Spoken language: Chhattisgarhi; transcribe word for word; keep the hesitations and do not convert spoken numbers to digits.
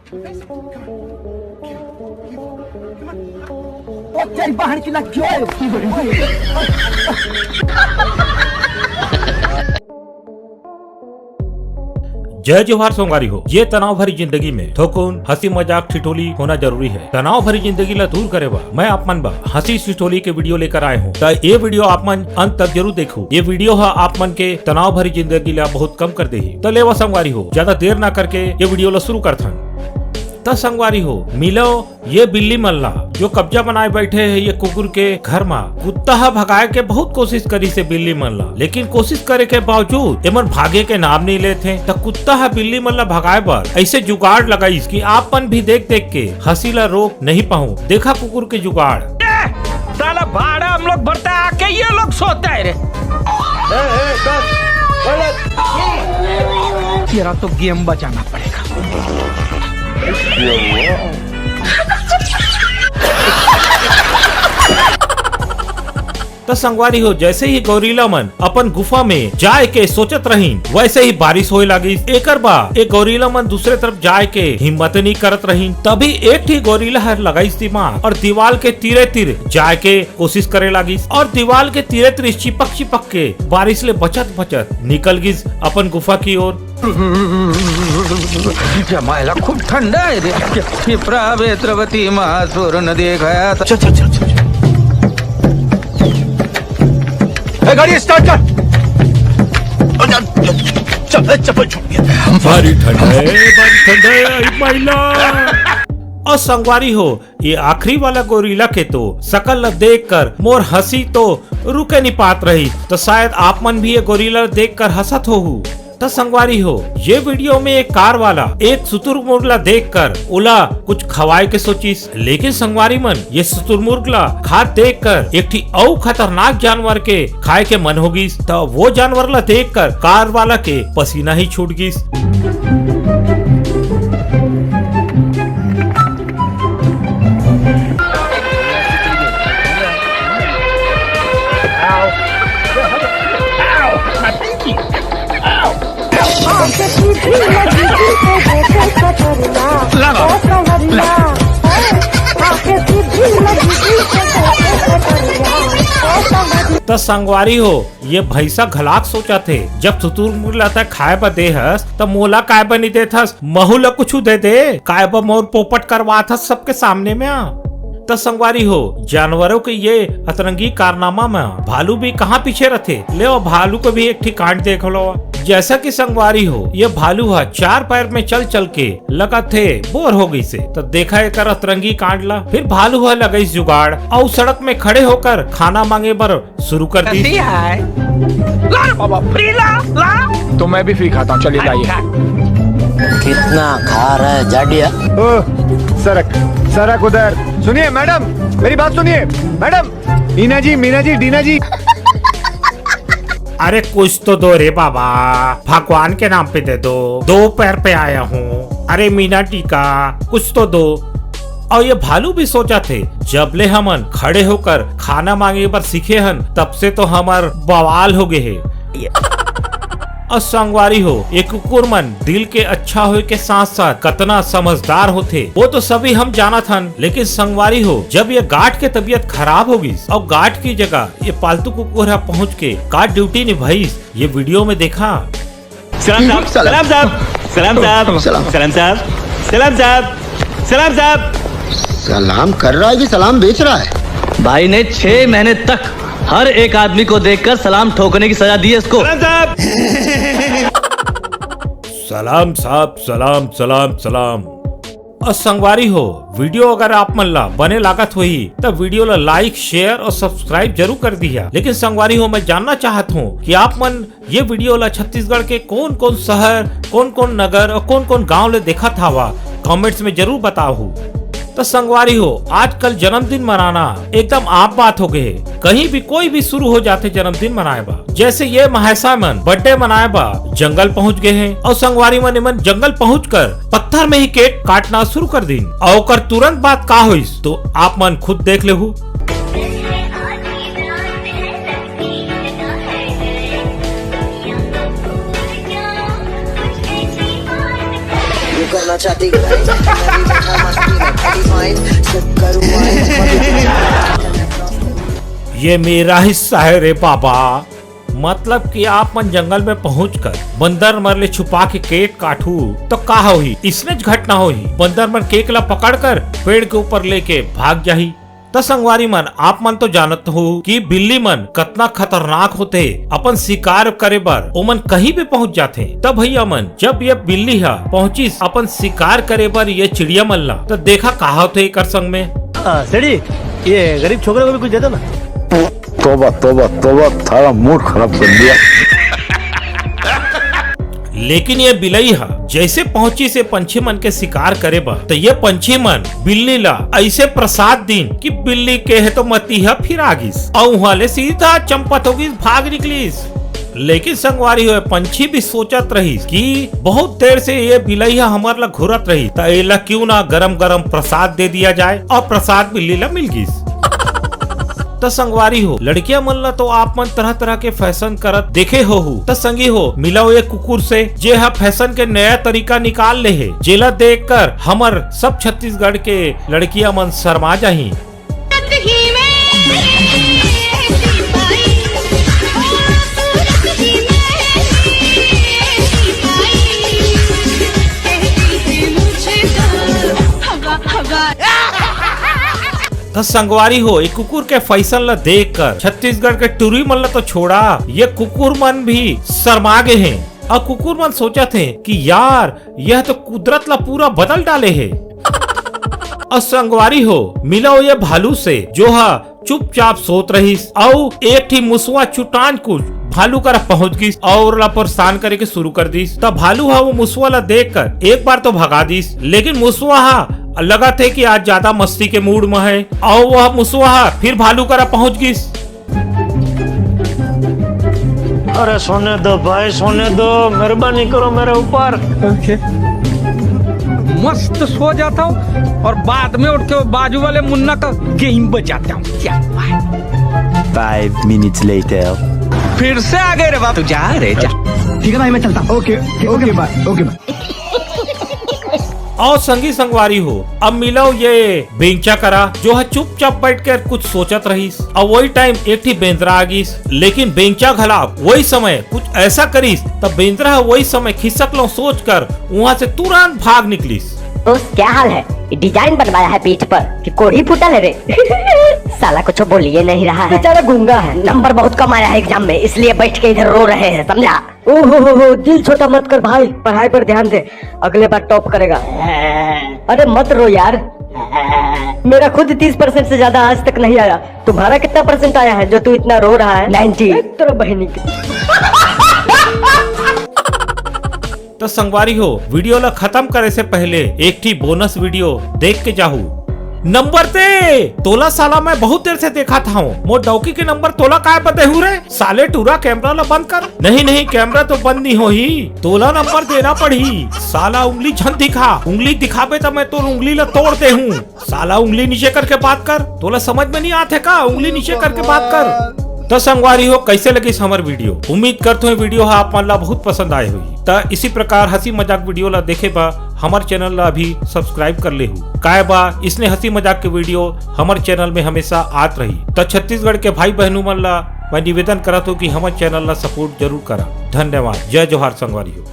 ओ तेरी बहन की लग क्यों है? जय जोहार संगवारी हो। ये तनाव भरी जिंदगी में थोकुन हंसी मजाक ठिठोली होना जरूरी है। तनाव भरी जिंदगी ला दूर करे बर मैं आप मन बर हंसी ठिठोली के वीडियो लेकर आए हूँ। त ये वीडियो आप मन अंत तक जरूर देखो। ये वीडियो ह आप मन के तनाव भरी जिंदगी ला बहुत कम कर देही। त लेवा संगवारी हो, ज्यादा देर ना करके ये वीडियो ला शुरू करथन। त संगवारी हो, मिलो ये बिल्ली मन ला, जो कब्जा बनाए बैठे हे ये कुकुर के घर मा। कुत्ता ह भगाए के बहुत कोशिश करिस हे बिल्ली मन ला, लेकिन कोशिश करे के बावजूद एमन भागे के नाम नहीं लेत हे। त कुत्ता ह बिल्ली मन ला भगाए बर ऐसे जुगाड़ लगाइस कि आप मन भी देख देख के हंसी ला रोक नहीं पाहू। देखा कुकुर के जुगाड़। साला भाड़ा हम लोग भरता है, आके ये लोग सोता है रे। तेरा तो गेम बजाना पड़ेगा। त संगवारी हो, जैसे ही गोरिल्ला मन अपन गुफा में जाए के सोचत रहिन, वैसे ही बारिश होए लागिस। एकर बाद ए गोरिल्ला मन दूसरे तरफ जाए के हिम्मत नहीं करत रहिन। तभी एक ठी गोरिल्ला हर लगाइस दिमाग और दीवाल के तीरे तीर जाए के कोशिश करे लागिस और दीवाल के तीरे तीर चिपक चिपक के बारिश ले बचत बचत निकल गिस अपन गुफा की ओर। जमायला खूब ठंडा है रे। क्षिप्रा वेत्रवती महासूर नदी खाया था। चल, चल, चल, चल। ए, गाड़ी स्टार्ट कर। चल, चल, चल, चल, चप्पल छूट गया। भारी ठंड है, भारी ठंड है, आई माइला। और संगवारी हो, ये आखिरी वाला गोरिल्ला के तो शकल ला देख कर मोर हंसी तो रुके नहीं पात रही। तो शायद आप मन भी ये गोरिल्ला देख कर हंसत होहू। त संगवारी हो, ये वीडियो में एक कार वाला एक शुतुरमुर्ग ला देख कर ओला कुछ खवाए के सोचिस, लेकिन संगवारी मन ये शुतुरमुर्ग ला खात देख कर एक ठी अउ खतरनाक जानवर के खाए के मन हो गिस। त वो जानवर ला देख कर कार वाला के पसीना ही छूट गिस। त संगवारी हो, ये भैंसा घलाक सोचत हे, जब शुतुरमुर्ग ला तैं खाए बर दे हस, त मोला काय बर नइ देत हस? महू ला कुछु दे दे, काय बर मोर पोपट करवात हस सबके सामने में? त संगवारी हो, जानवरों के ये अतरंगी कारनामा में भालू भी कहाँ पीछे रथे। ले, भालू को भी एक ठी कांड देख लो। जैसा कि संगवारी हो, ये भालू ह चार पैर में चल चल के लगत हे बोर हो गइसे, त देखा एकर अतरंगी कांड ला। फिर भालू ह लगइस जुगाड़ अउ सड़क में खड़े होकर खाना मांगे बर शुरू कर दी। कैसी है? ला रे बाबा, फ्री ला, ला। तो मैं भी फ्री खाता हूँ, चलिए लाइए। अच्छा। कितना खा रहा है जाडिया? ओह, सरक, सरक उधर। सुनिए मैडम, मेरी बात सुनिए मैडम। मीना जी, मीना जी, डीना जी। अरे कुछ तो दो रे बाबा, भगवान के नाम पे दे दो। दो पैर पे आया हूँ। अरे मीना टीका, कुछ तो दो। अउ ये भालू भी सोचत हे, जब ले हमन खड़े होकर खाना मांगे बर सीखे हन, तब से तो हमर बवाल हो गे हे। अउ संगवारी हो, ये कुकुर मन दिल के अच्छा होए के साथ साथ कतना समझदार होथे, वो तो सभी हम जानत हन। लेकिन संगवारी हो, जब ये गाठ के तबीयत खराब हो गिस अउ गाठ की जगह ये पालतू कुकुर ह पहुंच के का ड्यूटी निभाइस, ये वीडियो में देखा। सलाम साहब, सलाम। सलाम साहब, सलाम साहब, सलाम। सलाम साहब, सलाम साहब, सलाम साहब। सलाम कर रहा है कि सलाम बेच रहा है? भाई ने छह महीने तक हर एक आदमी को देखकर सलाम ठोकने की सजा दी है इसको। सलाम साहब। सलाम साहब, सलाम, सलाम, सलाम। अउ संगवारी हो, वीडियो अगर आप मन ला बने लागत होही, त वीडियो ला लाइक, शेयर अउ सब्सक्राइब जरूर कर दिया। लेकिन संगवारी हो, मैं जानना चाहत हूँ कि आप मन ये वीडियो ला छत्तीसगढ़ के कौन-कौन शहर, कौन-कौन नगर अउ कौन-कौन गांव ले देखत हावा, कमेंट्स में जरूर बताहू। त संगवारी हो, आजकल जन्मदिन मनाना एकदम आम बात हो गए हे। कहीं भी कोई भी शुरू हो जाथे जन्मदिन मनाए बर। जैसे ये महाशय मन बर्थडे मनाए बर जंगल पहुंच गए हे अउ संगवारी मन, एमन जंगल पहुंच कर पत्थर में ही केक काटना शुरू कर दीन अउ ओकर तुरंत बाद का होइस, तो आप मन खुद देख लेहू। ये करना ये मेरा हिस्सा है रे बाबा। मतलब कि आप मन जंगल में पहुंचकर बंदर मन ले छुपा के केक काटहू तो का होही? इसने ज घटना होही। बंदर मन केक ला पकड़कर पेड़ के ऊपर लेके भाग जाही। त संगवारी मन, आप मन तो जानत हो कि बिल्ली मन कतना खतरनाक होथे। अपन शिकार करे बर ओमन कहीं भी पहुंच जाथे। त भैया मन, जब ये बिल्ली ह पहुंचिस अपन शिकार करे बर ये चिड़िया मन ला, त देखा का होथे एकर संग में। हाँ, सेठ जी, ये गरीब छोकरे को भी कुछ दे दो ना। तोबा, तोबा, तोबा, थारा मूड खराब कर दिया। लेकिन ये बिलई ह जैसे पहुंचिस ये पंछी मन के शिकार करे बर, त ये पंछी मन बिल्ली ला ऐसे प्रसाद दीन कि बिल्ली के हे तो मती ह फिर आ गिस, अउ उहाँ ले सीधा चंपत हो गिस, भाग निकलिस। लेकिन संगवारी हो, पंछी भी सोचत रहिस कि बहुत देर से ये बिलई ह हमर ला घूरत रही, त एला क्यों ना गरम गरम प्रसाद दे दिया जाए, अउ प्रसाद बिल्ली ला मिल गिस। त संगवारी हो, लड़किया मन ला तो आप मन तरह तरह के फैशन करत देखे होहू। त संगी हो, मिलव ये कुकुर से, जे ह फैशन के नया तरीका निकाल ले हे, जेला देखकर हमर सब छत्तीसगढ़ के लड़किया मन शर्मा जाही। त संगवारी हो, ये कुकुर के फैशन ला देख कर छत्तीसगढ़ के टूरी मन ला तो छोड़ा, ये कुकुर मन भी शर्मा गे हे। अउ कुकुर मन सोचत हे कि यार, यह तो कुदरत ला पूरा बदल डाले हे। अउ संगवारी हो, मिलव ये भालू से, जो ह चुपचाप सोत रहिस, अउ एक ठी मुसवा चुटान कुछ भालू करा पहुंच गिस अउ ओला परेशान करे के शुरू कर दिस। त भालू ह वो मुसवा ला देख कर एक बार तो भगा दिस, लेकिन मुसवा ह लगत हे कि आज ज्यादा मस्ती के मूड में है, अउ वह मुसवा ह फिर भालू करा पहुंच गिस। अरे सोने दो भाई, सोने दो, मेहरबानी करो मेरे ऊपर। ओके। मस्त सो जाता हूँ और बाद में उठ के वो बाजू वाले मुन्ना का गेम बजाता हूँ। क्या बात। Five minutes later. फिर से आ गए रे बाप, तू जा रे, जा। ठीक है भाई, मैं चलता हूँ। ओके, ओके, बाय, ओके, बाय। अउ संगी संगवारी हो, अब मिलव ये बेंचा करा, जो ह चुपचाप बैठ कर कुछ सोचत रहिस। अउ वही टाइम एक ठी बेंदरा आ गिस, लेकिन बेंचा घला वही समय कुछ ऐसा करिस, त बेंदरा ह वही समय खिसक लो सोच कर वहाँ से तुरंत भाग निकलिस। दोस्त, क्या हाल है? ये डिजाइन बनवाया है पीठ पर कि कोढ़ी फूटल है रे? साला कुछ बोलिए नहीं रहा है। बेचारा गूंगा है, नंबर बहुत कम आया है एग्जाम में, इसलिए बैठ के इधर रो रहे हैं, समझा? ओहो हो हो, दिल छोटा मत कर भाई, पढ़ाई पर ध्यान दे, अगले बार टॉप करेगा। अरे मत रो यार, मेरा खुद तीस परसेंट से ज्यादा आज तक नहीं आया। तुम्हारा कितना परसेंट आया है जो तू इतना रो रहा है? नाइंटी। ए, तेरा बहनी की। तो संगवारी हो, वीडियो ला खत्म करे से पहले एक ठी बोनस वीडियो देख के जाहू। नंबर ते तोला साला मैं बहुत देर से देखा था हूँ। मोर डौकी के नंबर तोला काय बर देहू रे? साले टूरा, कैमरा ला बंद कर। नहीं नहीं, कैमरा तो बंद नहीं होही, तोला नंबर देना पड़ही। साला उंगली झन दिखा, उंगली दिखाबे त मैं तोर उंगली ला तोड़ देहूँ। साला उंगली नीचे करके बात कर, तोला समझ में नहीं आत हे का? उंगली नीचे करके बात कर। त संगवारी हो, कैसे लगिस हमर वीडियो? उम्मीद करथों ये वीडियो हा आप मन ला बहुत पसंद आए होही। त इसी प्रकार हंसी मजाक वीडियो ला देखे बर हमर चैनल ला अभी सब्सक्राइब कर लेहू। काय बा इसने हंसी मजाक के वीडियो हमर चैनल में हमेशा आत रही। त छत्तीसगढ़ के भाई बहनू मन ला मैं निवेदन करत हूँ कि हमर चैनल ला सपोर्ट जरूर करा। धन्यवाद। जय जोहार संगवारी हो।